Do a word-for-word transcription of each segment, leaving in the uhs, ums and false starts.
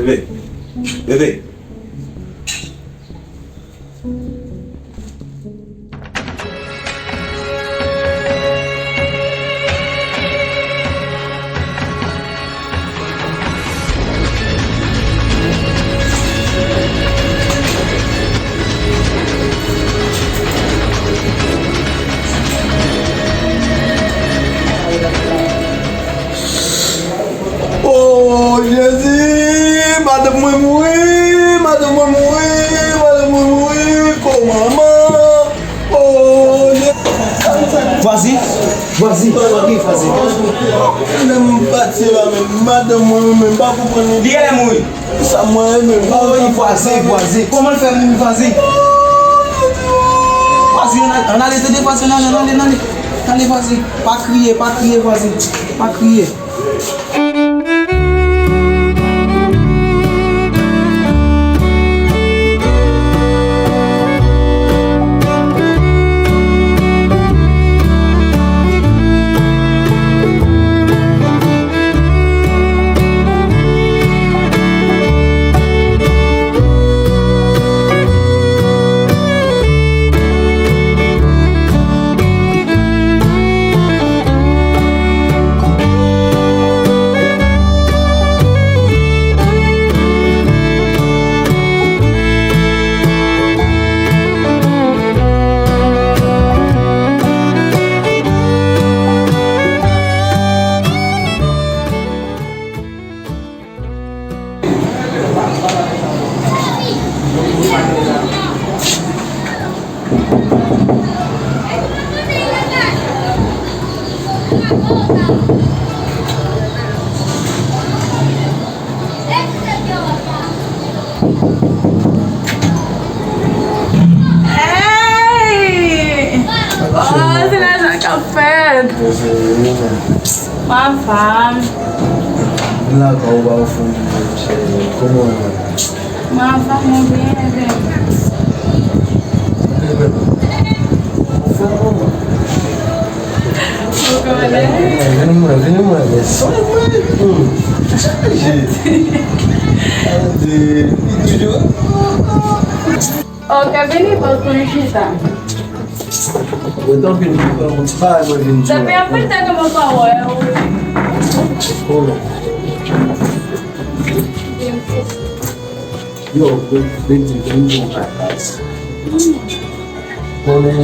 Bebe. Bebe. Oh, Jezi! Madanm mwen mouri! Madanm mwen mouri! Madanm mwen mouri! Kòman, man? Oh, Jezi! Vwazen! Vwazen! Vwazen! Lè m pati la, men madanm mwen, mwen pa konprann li. Li genlè mouri. Sa mwen renmen. Oh, vwazen, vwazen. Kòman l fè mouri, vwazen? Vwazen, ann ale, ann ale, tande, vwazen, ann ale, ann ale, ann ale. Ann ale, vwazen. Pa kriye, pa kriye, vwazen. Pa kriye. Hey! Oh, se lajan k ap fèt. Mwen anfòm. Vin lakay ou, ba w fè yon cheri. Kòman w ye? Mwen anfòm, mwen byen, byen. Ou fè mwen. Ou konnen? Vini mwen, vini mwen, men swen mwen. Hmm. Chaje. Ade, li toujou. Ok, vini bòs mwen chita. Yo tanpri, nou fè yon ti bagay mwen vin di. Sa fè anpil tan ke mwen pa wè w. Konnen. Yo, Beti, vin bon bagay. Konnen,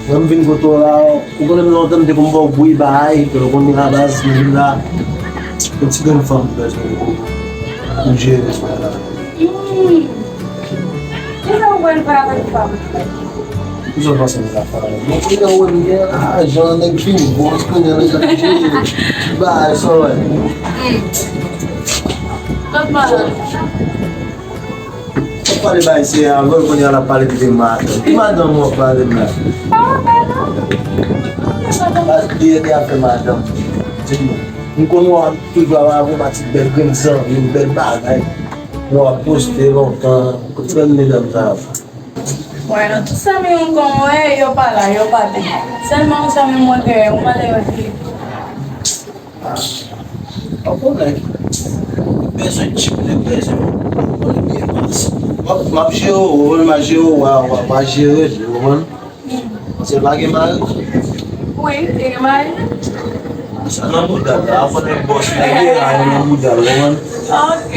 lè m vin kote w la, ou konnen m lontan m te konn ba w bri bagay, ke w konnen a baz, m vin la. Yon ti grenn fanm bezwen pou, pou jere bagay la. Hmm. Kisa w pral fè avèk fanm? Kisa w panse m ka fè avè l? Bon, kounye a ou wè m gen lajan, nèg fin bòs, kounye a nèg ap jere. Bay, sa w wè. Hmm. Kot madanm? W ap pale bay se avè l, kounye a l ap pale de madanm. Ki madanm w ap pale m la? Pa wè, pa non. Pas de, de afè madanm. Di m non. M konn wè w toujou ap avè yon ti bèl grenn zanmi, yon bèl bagay. Mwen ap poste lontan. Kot grenn medam sa yo? Wè, nan tout zanmi m konn wè, yo pa la, yo pa te. Sèlman yon zanmi mwen genyen, yon malere ki. Ah, w konnen. Bezwen tchip, bezwen. Ou konnen byen mas. M ap, m ap jere w, ou konnen m ap jere w, w a, w a, w a jere l, ou konprann? Se pa gen mari? Wi, li gen mari. Sa nan bouda l la, avan nèg bòs nèg ye la, li nan bouda l, ou konprann? Ok.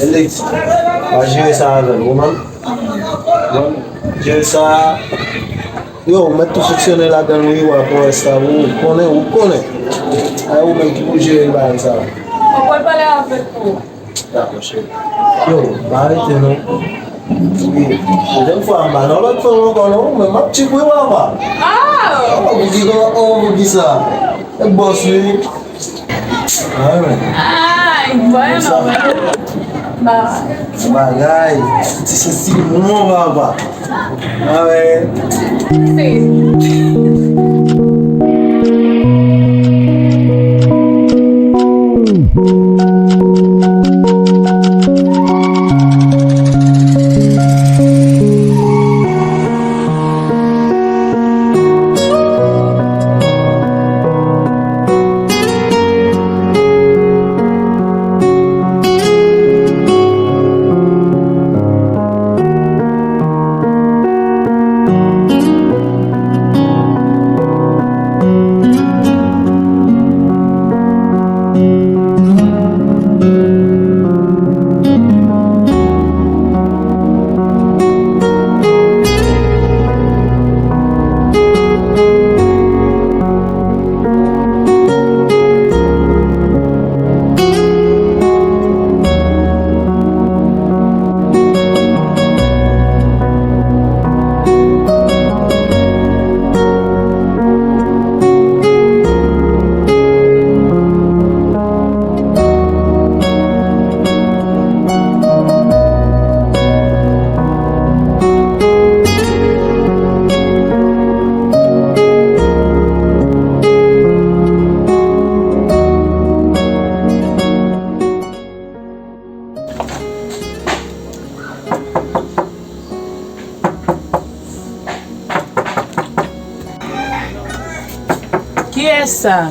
Elix, pa jere sa avè l, ou konprann? Bon, jere sa. Yo, ou mèt tou fonksyone ladan l, wi, w ap wè sa, ou konnen, ou konnen. Ay, ou menm ki pou jere bagay sa. Mwen pral pale avèk ou. Dakò, cheri. Yo, pa rete non. Wi. Dènye fwa m pa nan lòt fanm ankò non, men m ap tchip wi papa. Ah! Oh, Bouki, kòman, oh, Bouki sa? E bòs wi. Ah, men. Ay, bòy, non, men. Ba. Bagay. Ti se si bon papa. Ah, men. Kiyès sa?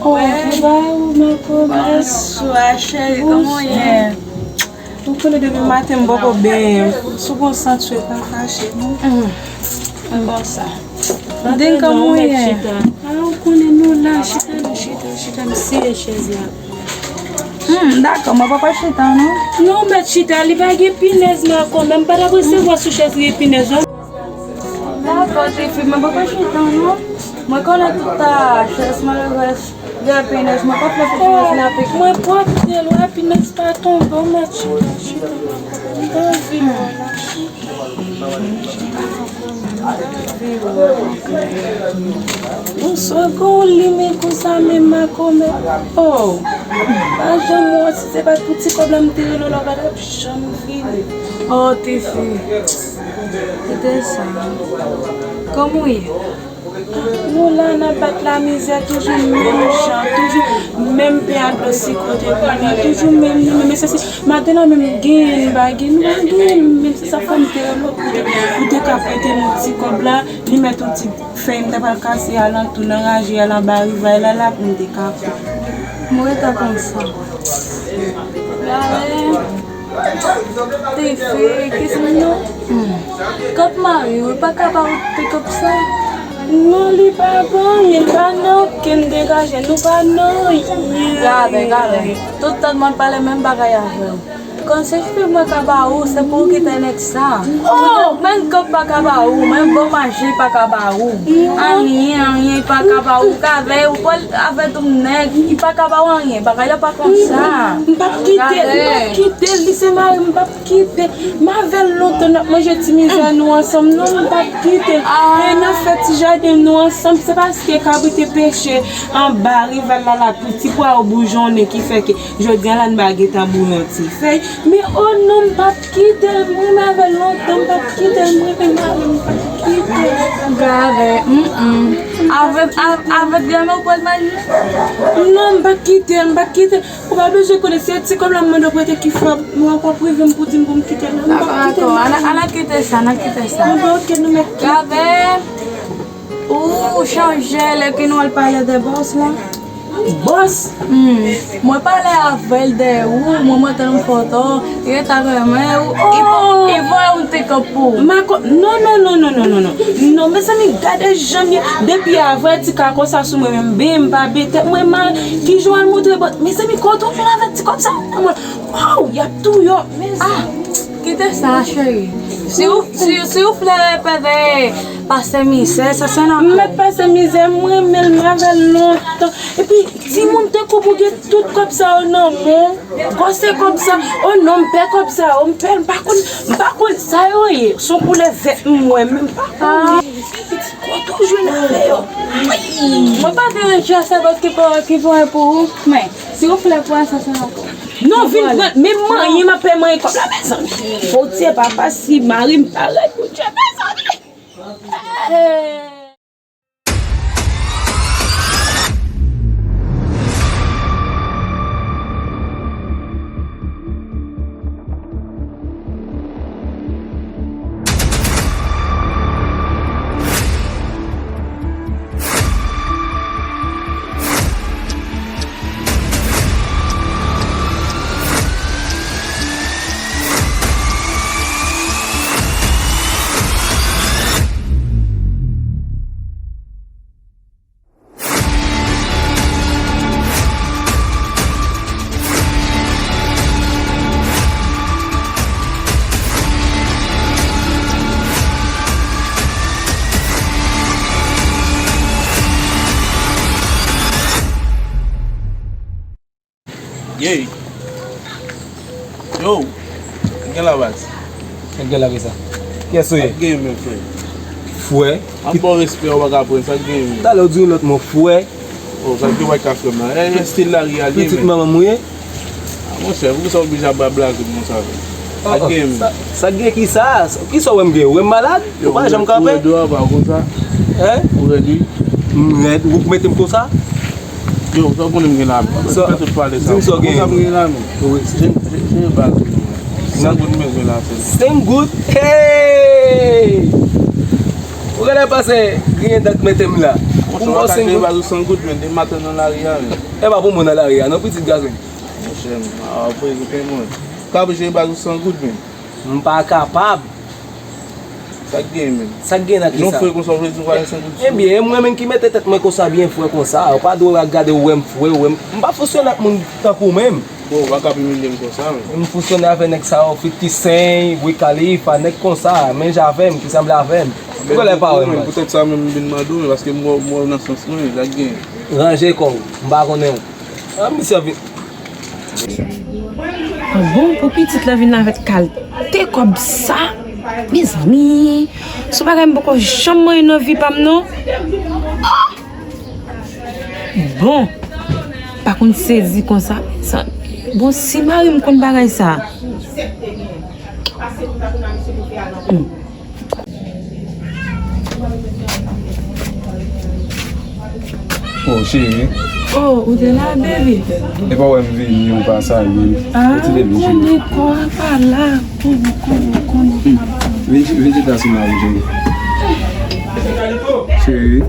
Oh, e ba ou, ma kòmès. Bonswa, cheri, kòman w ye? Ou konnen depi maten m poko benyen. Si w gon sant chwe, pa fache, non? Mm. Konsa. Din kòman w ye? Ah, ou konnen nou la, chita, nou chita, chita, m siye chèz la. Hmm, dakò, mwen poko chita, non? Non, mèt chita, li pa gen pinèz, ma kòmès, m pa t ap resevwa sou chèz gen pinèz, non. Dakò, tifi, mwen poko chita, non? Mwen konnen tout ta chèz malerèz. Gen pinèz, mwen pa fè pou pinèz la pike. Mwen pwòpte l, wè, pinèz pa tonbe, w mèt chita, chita. M pa anvi wè w la. M pa anvi wè w. Yon sògò w limen konsa menm, ma kòmès. Oh! Pa janm wè, si se pa t pou ti kòb la, m te rele w la, w pa t ap janm vini. Oh, tifi. Kite sa. Kòman w ye? Nou la, n ap bat lamizè, toujou menm jan, toujou menm pen a dlo sik ou te konnen, toujou menm, menm, menm, se, se, maten an menm, genyen, m pa gen, nou pa genyen, menm se sa fè m te rele w pou te, pou te ka prete nou ti kòb la, li mèt yon ti fèy m ta pral kase alantou nan raje a, anba rivay la, la, pou m te ka pran. M rete konsa. Gade. Te fè, kisa non? Hmm. Kòb mari w, li pa ka ba ou pikòp sa? Non, li pa ban anyen, li pa nan okenn degaje, nou pa nan anyen. Gade, gade. Tout tan mwen pale menm bagay avè w. Kòmsi fi mwen ka ba ou, se pou w kite nèg sa. Oh! Menm kòb pa ka ba ou, menm bon manje pa ka ba ou. Non. Anyen, anyen pa ka ba ou. Gade, ou pral avè tout nèg, li pa ka ba ou anyen. Bagay la pa konsa. M p ap kite l, m p ap kite l, li se mari m, m p ap kite l. M avè l lontan, n ap manje ti mizè nou ansanm, non, m p ap kite l. E n ap fè ti jaden nou ansanm, se paske kabrit te peche anba rivay la, la, pou ti pwa yo boujonnen ki fè ke jodi a la n pa gentan bouyon ti fèy. Men, o non, m p ap kite l, m renmen avè l lontan, m p ap kite l, m renmen mari m, m p ap kite l. Gade, mm, mm. Avè, a-, avè granmè w pral marye? Non, m p ap kite l, m p ap kite l. Ou pa bezwen konnen, se ti kòb la m mande w prete ki fè mwen ankò prive m pou di m pou m kite l. Non, m p ap kite l. Dakò, dakò. Ann, ann kite sa, ann kite sa. Bon, oke, nou mèt kite. Gade, ou chanje lè ke nou al pale de bòs la? Bòs? Hmm. Mwen pale avè l de ou, mwen montre l yon foto, li ta renmen ou. Li vo-, li voye yon ti kòb pou ou. Mako, non, non, non. Non, mezanmi, gade jan m ye. Depi avè ti ka konsa sou mwen menm, ben, m pa bete. Mwen mal, ki jan w al montre bòs? Mezanmi, kote w jwenn avè ti kòb sa? Mwen, waw, y ap touye w. Mezanmi. Ah, kite sa, cheri. Si w, si, si w vle repete pase mizè, sa se nan. M mèt pase mizè, m renmen l, m avè l lontan. Epi, timoun tankou pou gen tout kòb sa yo nan men w. Kò se kòb sa, o non, m pè kòb sa yo, m pè l, m pa konn, m pa konn sa yo ye. Se yon koulè vèt m wè, men m pa konn. Kote w jwenn avè yo? Mwen pa te renmen chase bòs ki pou, ki pou pou ou, men si w vle pran sa, se nan kò. Non, vin pran, men manyen, m ap fè manyen kòb la, mezanmi. Bondye papa, si mari m pa rèd, Bondye, mezanmi. Yey. Yo. Sa k gen la, baz? Sa k gen la, ki sa? Kiyès ou ye? Sa k gen, men, frè? Frè? An bon respè, ou pa ka pran sa k gen, men. Talè ou di yon lòt mo, frè. Oh, sa k gen, ou pa ka frè m la. E, e, stil la, reyal, men. Pitit manman m ou ye? Ah, monchè, poukisa w oblije ap blaze konsa, frè? Sa k gen, men. Sa, sa k gen ki sa? Kisa w wè m gen? Ou wè m malad? Ou pa janm kanpe? Ou rèd, ou rèd, ou pa konsa. Hein? Ou rèd, wi. M rèd, ou mete m konsa? Yo, sa w konnen m gen la menm. Sa, fè tout pale sa. Di m sa w gen. Konsa m gen la menm. Wi. Je, je, je baz. Senk goud m bezwen la, sèl. Senk goud? Hey! Ou genlè panse griyen dan k mete m la. Monchè, w pa ka jere baz ou san goud, men, depi maten nan lari a, men. E pa pou mwen nan lari a, non, pitit gason. Monchè, m, a, prezan pen mwen. Ka pou jere baz ou san goud, men. M pa kapab. Sa k gen, men? Sa k gen nan ki sa? Jan w fre konsa, w vle di w pa gen san goud sou ou? Ebyen, e mwen menm ki mete tèt mwen konsa, byen fre konsa. Ou pa dwe gade w wè m fre, w wè m. M pa fonksyone ak moun tankou w menm. Bon, ou pa ka imilye m konsa, men. M fonksyone avè nèg sa yo, fifty Cent, Wiz Khalifa, nèg konsa, menm jan avè m, ki sanble avè m. Poukisa w pa wè m? Poutèt sa menm m vin mande w, men paske m wè w, m wè w nan sans mwen, sa k gen? Ranje kò w, m pa konnen w. Ah, misye vin. Ah bon, pou pitit la vin avèk kalte kòb sa? Mezanmi, se yon bagay m poko janm wè nan vi pa m, non. Ah! Bon, pa konn sezi konsa. Sa, bon, si mari m konn bagay sa. Hmm. Oh, cheri. Oh, ou te la, baby? E pa wè m vini, ou pa salye. Ah, ou konnen kò a pa la. Konnen, konnen, konnen. Vin, vin chita sou mari, cheri. Cheri,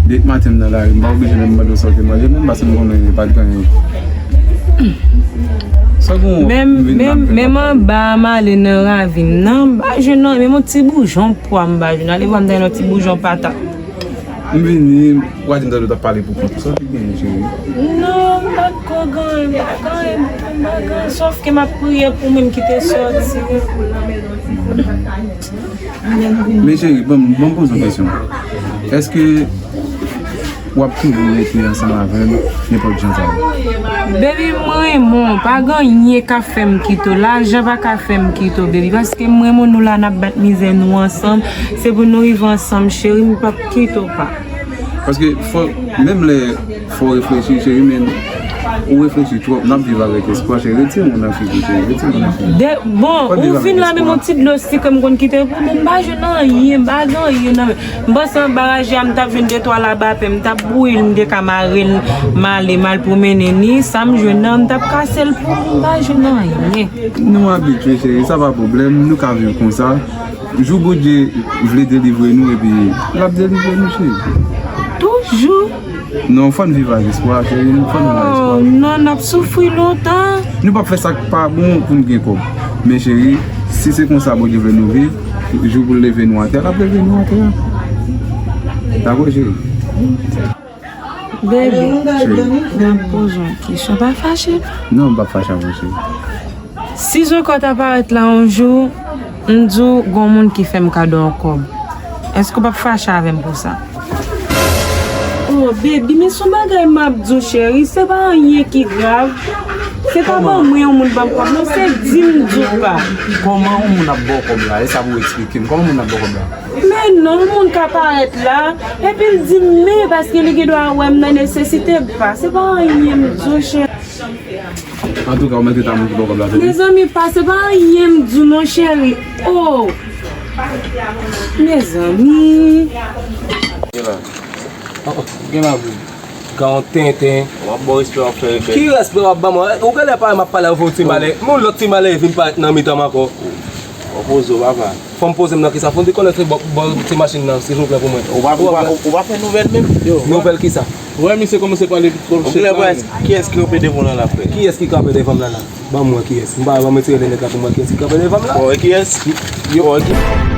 depi maten m nan lari, m pa oblije menm mande w sa w te manje menm, paske m konnen pa t gen anyen. Sa gon menm, menm, menm anba a m ale nan ravin nan, m pa jwenn anyen, menm yon ti boujon pwa m pa jwenn. Ale vwa m ta yon ti boujon patat. M vini, w a di m tande w t ap pale pou kont ou. Sa w te genyen, cheri? Non, m pa t ko gen anyen, m pa gen anyen, m pa gen anyen. Sòf ke m ap priye pou moun ki te sòti. Men cheri, ban m, ban m poze yon kesyon. Èske w ap toujou rete ansanm avè m nenpòt jan sa ye? Baby, m renmen w. Pa gen anyen k ap fè m kite w. Lajan pa ka fè m kite w, baby. Paske m renmen w, nou la, n ap bat mizè nou ansanm. Se pou nou rive ansanm, cheri. M p ap kite w pa. Paske fò, menm lè fò w reflechi, cheri, men ou reflechi twòp, n ap viv avèk espwa, cheri. Retire moun nan figi w, cheri, retire moun nan figi w. De, bon, ou vin la, menm yon ti dlo sik m konn kite pou mwen, m pa jwenn anyen, m pa gen anyen nan men. M panse anba raje a, m t ap jwenn de twa labapen, m t ap bouyi l, m te ka mare l, m ale, m al pwomennen ni, sa m jwenn nan, m t ap kase l pou mwen, m pa jwenn anyen. Nou abitye, cheri, sa pa pwoblèm, nou ka viv konsa. Jou Bondye vle delivre nou, epi l ap delivre nou, cheri. Toujou. Non, fò n viv ak espwa, cheri, fò n viv ak espwa. Oh, non, n ap soufri lontan. Nou p ap fè sa k pa bon pou n gen kòb. Men, cheri, si se konsa Bondye vle nou viv, jou pou l leve nou atè, l ap leve nou atè. Dakò, cheri? Baby, cheri, m ap poze w yon kesyon. Pa fache, non. Non, m p ap fache avè w, cheri. Si Zokò ta parèt la yon jou, m di w gon moun ki fè m kado yon kòb, èske w p ap fache avè m pou sa? Oh, baby, men se yon bagay m ap di w, cheri, se pa anyen ki grav. Se pa ban mwen yon moun ban m kòb, non, se di m di w pa. Kòman yon moun ap ba w kòb la? E sa pou w eksplike m. Kòman moun ap ba w kòb la? Men non, yon moun ka parèt la, epi l di m men, paske li gen dwa wè m nan nesesite, m pa. Se pa anyen m di w, cheri. Antouka, ou mèt ret a moun ki ba w kòb la, cheri. Mezanmi, pa, se pa anyen m di w non, cheri. Oh! Mezanmi. Gen la. Oh, gen la, wi. Gen yon tenten. W ap ba w respè, w ap fè respè. Ki respè w ap ban mwen? Ou genlè pale, m ap pale avè w ti malè. Yon lòt ti malè vin parèt nan mitan m ankò. W ap poze w, papa. Fò m poze m nan kisa? Fò m dekonekte bò, bò ti machin nan, silvouplè, pou mwen. Ou pa, ou pa, ou pa fè nouvèl menm? Yo. Nouvèl kisa? Ou wè misye kòmanse pale twòp chèf la, men. Kiyès ki kanpe devan w la, la, frè? Kiyès ki kanpe devan m la, la? Ban m wè kiyès. M pa, ban m retire linèt la pou m wè kiyès ki kanpe devan m la. Ou wè kiyès? Yo. Ou wè ki